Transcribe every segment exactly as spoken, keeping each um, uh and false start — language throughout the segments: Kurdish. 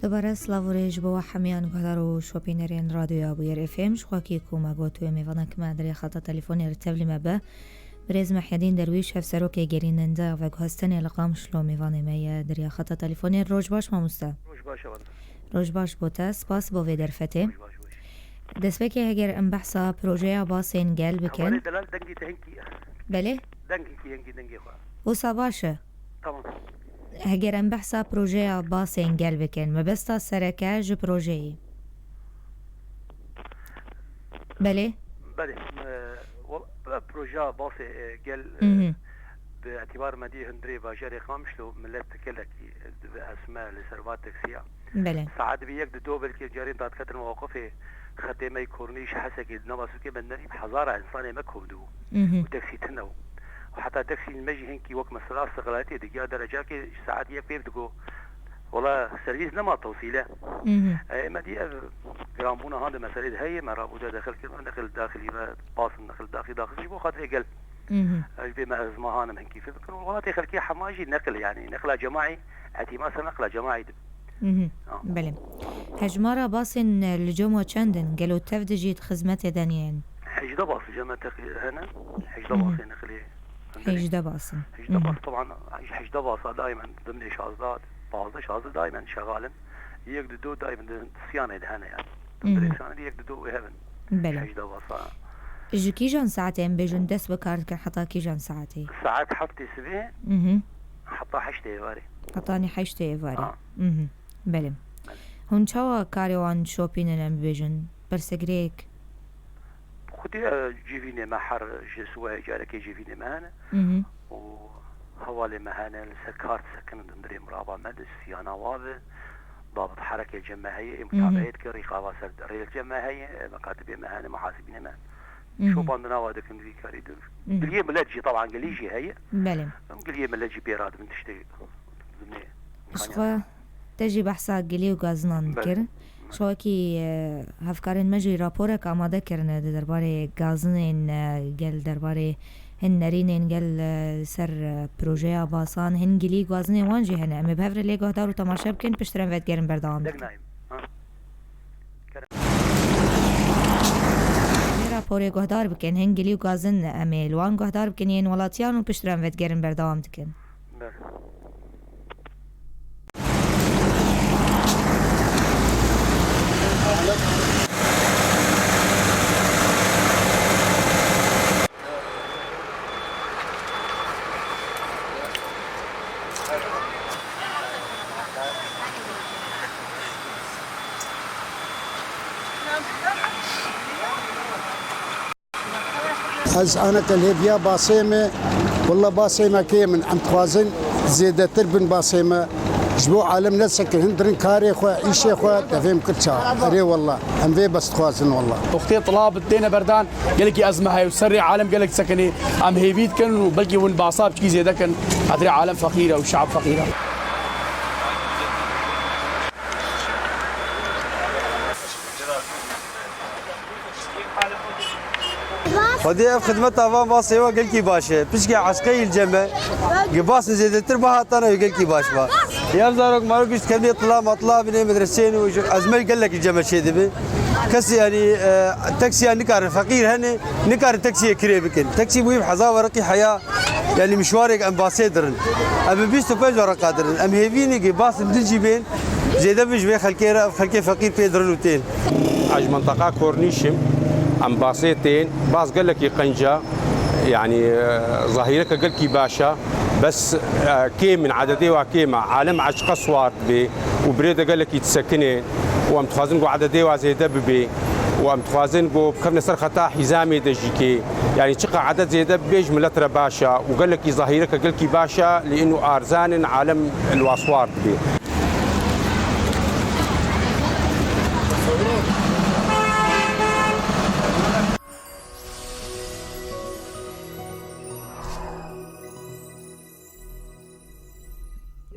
Dubare silav û rê ji bo we hemiyan guhdar û şopînerên Radyoya Bûyer F M. Ji xwekî ku me got wê mêvanek me di rê xeta telefonê re tevlî me be. Birêz Mehyedîn Derwîş, hevserokê gerînende veguhestinê li Qamişlo mêvanê me ye. Di rê xeta telefonê, roj baş mamoste. Roj baş, Ewan. Roj baş bo te, spas bo vê derfetê. Roj baş, roj. Destpêkê heger em behsa projeya Basên Gel bikin. Hevalê delal, dengê te hinkî. Belê? Deng hinkî, hinkî dengê xwe. Wisa baş e. Tamam. Heger em behsa projeya Basên Gel bikin, mebesta sereke ji projeyê. Belê? Belê. E, wal-, e, projeya Basê, e, Gel, e, Mhm. bi etibar me dî hundirê bajarê Qamişlo millet gelekî dibe esme li ser va teksiya. Belê. Saet bi yek di do belkî carên dadiketin mewqifê xetê me yê Kornîş, Hesekê, di nava sûkê me nerî hezara insanê me kom dibû. Mhm. Û teksî tune bû. Û heta teksî me jî hinkî wek mesela Istiqlaliyetê digiya derecakê saet yek pê digo. Wala servîs nema tewsîle. Mhm. E, me dî ev giranbûna han di meselê de heye, me rabûda dexil kir, me neqil daxilî me basin, neqil daxî daxil ji bo xatirê gel. Mhm. Ez bê me ez mahanim hinkî fê bikin. Welatê xelkê hema jî neqil, yanî neqila cemaî, etîma ser neqila cemaî dib. Mhm. Ha. Belê. Hejmara basên li cem we çend in? Gelo tev dijî di xizmetê de niyên? Hejde bas li cem me teqî-, hene. Hejde Mhm. basê neqilê. Hejde bas in. Hejde Mhm. bas, taban, hejde basa daimen dimdê şazda, pazdeh şazda daimen şexal in. Yek di do daimen di siyanê de hene yani. Dimdê Mhm. siyanê de yek di do wê hebin. Belê. Hejde basa. Ji kîjan saetê em bêjin dest bi kar dikin heta kîjan saetê? Saet heftê sibê Mhm. heta heştê êvarê. Hetanî heştê êvarê. Ha. Mhm. Belê. Belê. Hûn çawa karê wan şopînin em bibêjin? Pirsgirêk? Xwedê, e, civînê me her ji siwehê carekê civînê me hene. Mhm. Û hevalê me hene li ser kar disekinin di hundirê mirava me di siyana wa bi. Dabit hereke cem me heye, ê Mhm. mutabeet ke rîqava ser rêl cem me heye, e, mekatibê me hene, muhasibînê me. Mhm. Şopandina wa dikin vî karî dir. Mhm. Giliyê millet jî, taban gilî jî heye. Belê. Em giliyê millet jî pê radibin tiştê dimê. Ji xwe te jî behsa gilî û gazinan Belê. dikir. Belê. Ji xwe wekî, e, hevkarên me jî raporek amade kirine di derbarê gazinên, e, gel derbarê hin nerînên gel, e, ser, e, projeya basan, hin gilî gazinên wan jî hene. Em ê bi hev re lê guhdar û temaşe bikin, piştre em vedigerin berdewam Deng dikin. nayim. Ha. Lê raporê guhdar bikin, hin gilî û gazin em ê li wan guhdar bikin yên welatiyan û piştre em vedigerin berdewam dikin. Ber. Ez aneke li hêviya basê me, willa basê me kêm in. Em dixwazin zêdetir bin basê me. Ji bo alem nesekin, hindirin karê xwe, îşê xwe, devêm kir ça. Erê willa, em vê bes dixwazin willa. Wextê tila bi têne berdan, gelekî ezme heye û serê alem gelek sekinê. Em hêvî dikin û belkî hûn basa biçkî zêde kin. Xatirê alem feqîr e û şeab feqîr e. Xwedê ev xidmeta van basê wa gelkî baş e. Pişkê eşqeyî li cem e. Gi basê zêdetir bihatana wê gelkî baş ba. Ev zarok marok ji kevnê tila matila binê medreseyên û ji ezmey gelek li cem e çêdibe. Kesî yanî, e, teksiya nikarin, feqîr hene, nikarin teksiyê kirê bikin. Teksî bûyî bi hezar wereqî heya. Yanî mişwarek em basê dirin. Em bi bîst û pênc wereqa dirin. Em hêvî ne ki basên din jî bên, zêde bin ji vê xelkê re, ev xelkê feqîr pê dirin û tên. Ez ji minteqa Kornîş im. Em basê tên. Bas gelekî qenc e. Yanî, e, zahîreke gelkî baş e. Bes, e, kêm in, ededê wa kêm e. Alem eşqe swar dibe û birê de gelekî disekine û em dixwazin ku ededê wa zêde bibe û em dixwazin ku bikevne ser xeta hîzamê de jî kê. Yanî çiqa edet zêde bibe ji milet re baş e û gelekî zahîreke gelkî baş e, lê ino arzan in, alem li wa swar dibe.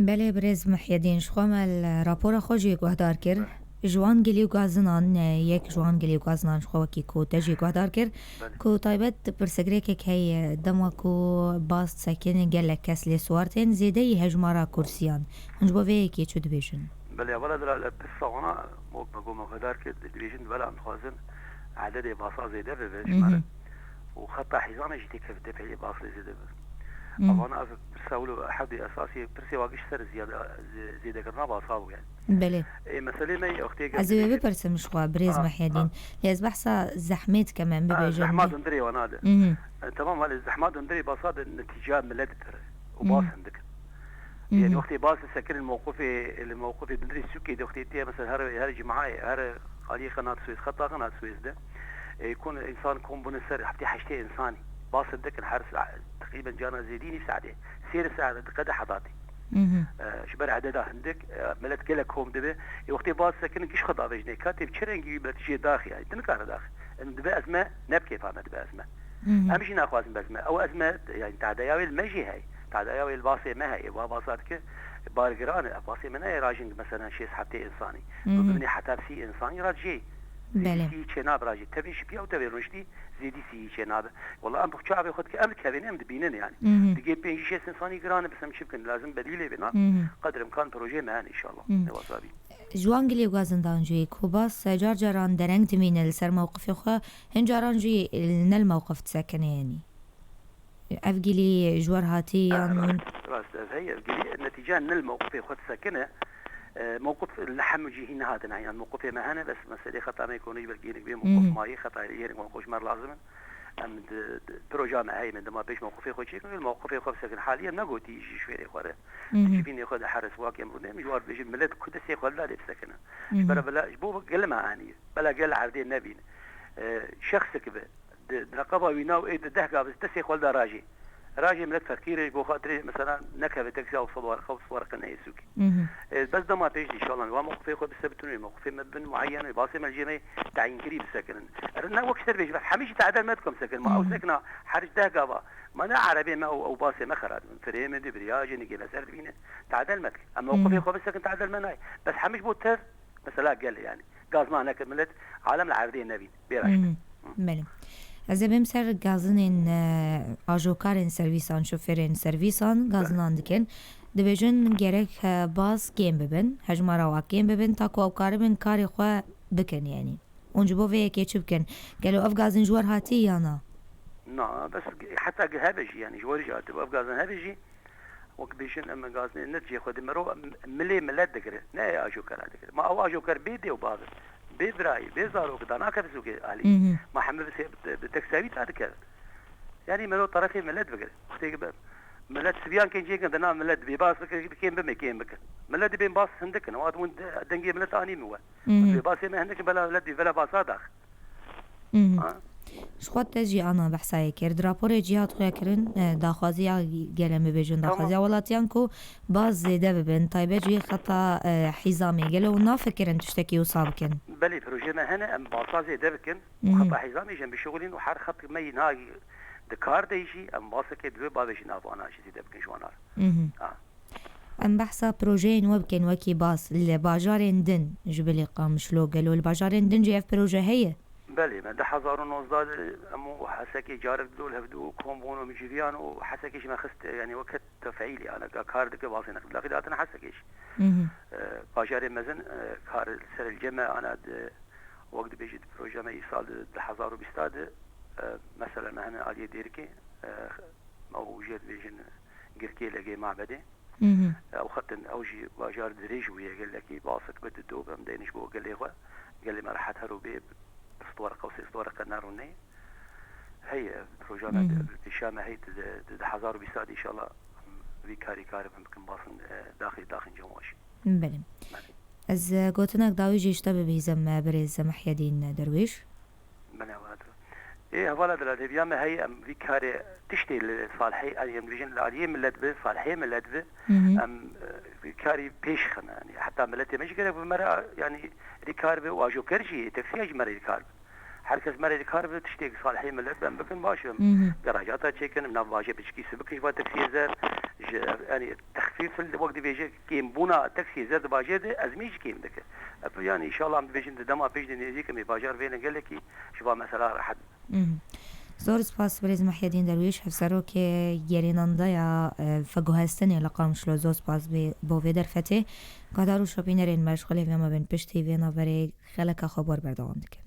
Belê, birêz Mihyedîn, ji xwe me li rapora xwe jî guhdar kir. Ji wan gilî û gazinan, e, yek ji wan gilî û gazinan ji xwe wekî ku te jî guhdar kir, Belê. ku taybet pirsegirêkek heye, dema ku bas disekin gelek kes lê siwar tên, zêdeyî hejmara kursiyan. Hûn ji bo vê yekê çi dibêjin? Belê, wela dira li pirsa wana, mo-, me bo me guhdar kir, dibêjin, wela em dixwazin ededê basa zêde bibe ji me re. Mhm. Û xeta hîzanê jî têkevin, tê peyê basê zêde bibe. Mhm. Ewana ev pirsa wilo hewdê esasî, pirsê wa giş ser ziyade, zê-, zêdekirina basa bû yani. Belê. Ê, meselê me yê wextê Ez ê wê dibêjin bipirsim ji xwe, birêz Ah, Mihyedîn. ah. Lê ez behsa zehmê dikim, em Ah, bibêjin. zehma dundirê wana de. Mhm. E, tamam, wele zehma dundirê basa de netîca millet pir û Mhm. bas hindik. Mhm. Yani wextê bas sekirin mewqifê, li mewqifê dundirê sûkê de wextê tê mesela her, her cumaya, her aliyê Qenat Suez, xeta Qenat Suez de, e, kun insan kom bûne ser heftê heştê insanî. Bas dikin her saet, teqrîben cana zêdî nîv saetê. Sêr saet diqede hedatî. Mhm. E, ji ber ededa hindik, e, millet gelek kom dibe. E, wextê bas sekin giş xwe davêjine. Ka tê bi çi rengî wî millet jê daxî, yani, tu nikare daxî. Em dibe ez me, ne bi kêfa me dibe ez me. Mhm. Em jî naxwazin be ez me. Ew ez me, yani, tadeya wê li me jî heye. Tadeya wê li basê me heye. Wa basa dike, bar giran e. Basê me nayê rajin, mesela, şêst heftê insanî. Mhm. Bibînî heta sî insanî rajê. Belê. Sî çê nabe rajê. Tevî şipiya û tevî rûniştî zêdî sî çê nabe. Wala em bi çavê xwe dike, em dikevin, em dibînin yani. Mhm. Digê pêncî şêst insanî giran e, bes em çi bikin? Lazim bedîlê bê na. Mhm. Qedir imkan projeyê me hene inşallah. Mhm. Ne wasa bî. Ji wan gilê û gazindan jî ku bas car caran dereng dimîne li ser mewqifê xwe, hin caran jî ne li mewqif disekine yanî. Ev gilî ji we re hatî yan hûn? Rast, rast, ev heye, ev gilî netîca ne li mewqifê xwe disekine. E, mewqif li hemû cihî nehatine, yan mewqifê me hene, bes meselê xeta me ekonomî belkî hinek bê, mewqif Mhm. mayî, xeta yerên wan xwe ji me re lazim in. Em di, di, proja me heye, me dema pêş mewqifê xwe çêkin, li mewqifê xwe bisekin. Halî em negotî ji şwêrê xwe re. Mhm. Di civînê xwe de heres wak em rûnê, em ji war dibêjin, millet ku destê xwe da lê bisekine. Ji Mhm. ber bila, ji bo gel me anî, bela gel erdê nebîn. E, şexsek be, di, di reqeba wî nav ê di deh gav destê xwe da rajê. Rajê millet feqîr e, ji bo xatirê mesela nekeve teksiya û sed warqe û sed warqe neyê sûkê. Mhm. E, bes dema pêş de inşallah, wa mewqifê xwe bise bitunê, mewqifê me bin muayyen e, basê me li cê me tayînkirî bisekinin. Er ne wek ser bêjî, hemî jî tadel me dikim sekin, ma ew Mhm. sekina her ji deh gava, ma ne erebê me û, û basê me xera dibin. Firê me dibiriya, jê nigê me ser dibîne, tadel me dikin. Em mewqifê Mhm. xwe bisekin, tadel me nayê. Bes hemî ji bo tev, mesela gel yani. Gazma neke millet, alem li erdê nebîn. Bê raşt. Mhm. Belê. Ez ê bêm ser gazinên, e, ajokarên servîsan, şofêrên servîsan gazinan dikin. Dibêjin gerek, e, bas kêm bibin, hejmara wa kêm bibin, ta ku ew karibin karê xwe bikin, yanî. Hûn ji bo vê yekê çi bikin? Gelo ev gazin ji we re hatî ya na? Na, bes heta hebe jî, yanî ji we re jî hatibû. Ev gazin hebe jî, wek bêjin, em gazin ne cihê xwe di mero, milê millet digire, ne ajokera digire. Ma ew ajoker bê dê û bav e, bê birayî, bê zarok, da nakeve sûkê alî. Mhm. Ma hemî bi sê-, bi, bi teksawî da dikeve. Yanî mero terefê millet bigire. Wextê ki be, millet sibiyan kên cêkin, di nav millet dibê bas bike, kêm bime, kêm bikin. Millet dibên bas hindik in, wat hûn de-, dengê millet anî min we. Mhm. Dibê basê me hindik in, bela millet dibê bela basa dax. Mhm. Ha? Ji xwe te jî ana behsayê kir. Di raporê cî hat xuya kirin, e, daxwaziya gelê me bêjin, Tamam. daxwaziya welatiyan ku baz zêde bibin, taybet jî xeta, e, hîzamê. Gelo hûn nafikirin tiştekî wisa bikin? Belê, projeyê me hene, em basa zêde bikin. Mhm. Xeta hîzamê jî em bişuxulîn û her xet me yî na di kar de jî em basekê bi wê bavê jî nav wana jî zêde bikin ji wana re. Mhm. Ha. Em behsa projeyên we bikin wekî bas li bajarên din ji bilî Qamişlo, gelo li bajarên din jî ev proje heye? Belê, me du hezar û nozdeh de em û Hesekê carek didol hevdu û kom bûn û min civiyan û Hesekê jî me xist, yani weke tefeîlî, yani ka kar dike basê nexist. Laqî de hatine Hesekê jî. Mhm. E, bajarê mezin, e, kar li ser li cem me, ana di, wek dibêjî di proje me îsal di du hezar û bîst de, e, mesela me hene aliyê Dêrikê, e, ew jê dibêjin Girkê Legê Mabedê. Mhm. Ew xetin, ew jî bajar dirêj bûye gelekî, basik bi dido bim, dêniş bo gelê xwe. Gelê me rehet her û bê, bi stwarqe û sê stwarqe nerûnê. Heye, proja me, Mhm. pêşa me hey di, di, di hezar û bîst de inşallah vî karî karibim bikim basin, e, daxî, daxîn cem we jî. Belê. Belê. Ez, e, gotinek dawî jî ji te bibihîzim, e, birêz Mihyedîn Derwêş. Belê, hevala dila. Ê, hevala dila, hêviya me heye em vî karê tiştê li salihê, em dibêjin li aliyê millet bi, salihê millet bi, Mhm. em, e, vî karî pêş xin, yani heta milletê me jî gerek bi me re, yani rîkar bi û ajoker jî, teksiya jî me re rîkar bi. Her kes me re rîkar bi, tiştê salihê millet bi em bikin baş e. Mhm. Gerajata çêkin, em nav bajê piçkî si bikin ji van teksiyê zer, ji, yani texfîf Pêfil wek dibêje kêmbûna taksiyê zer di bajêr de ezmî jî kêm dike. Ev yani înşallah em dibêjin di dema pêş de nêzîk em ê bajar vêne gelekî ji va mesela rehet. Mhm. Zor spas birêz Mehyedîn Derwîş, hevserokê gerînandeya, e, veguhestinê li Qamişlo. Zor spas bê bo vê derfetê. Guhdar û şopînerên me ji xwe lê vê me bên piştî vê naverê xeleka xwe bor berdewam dikin.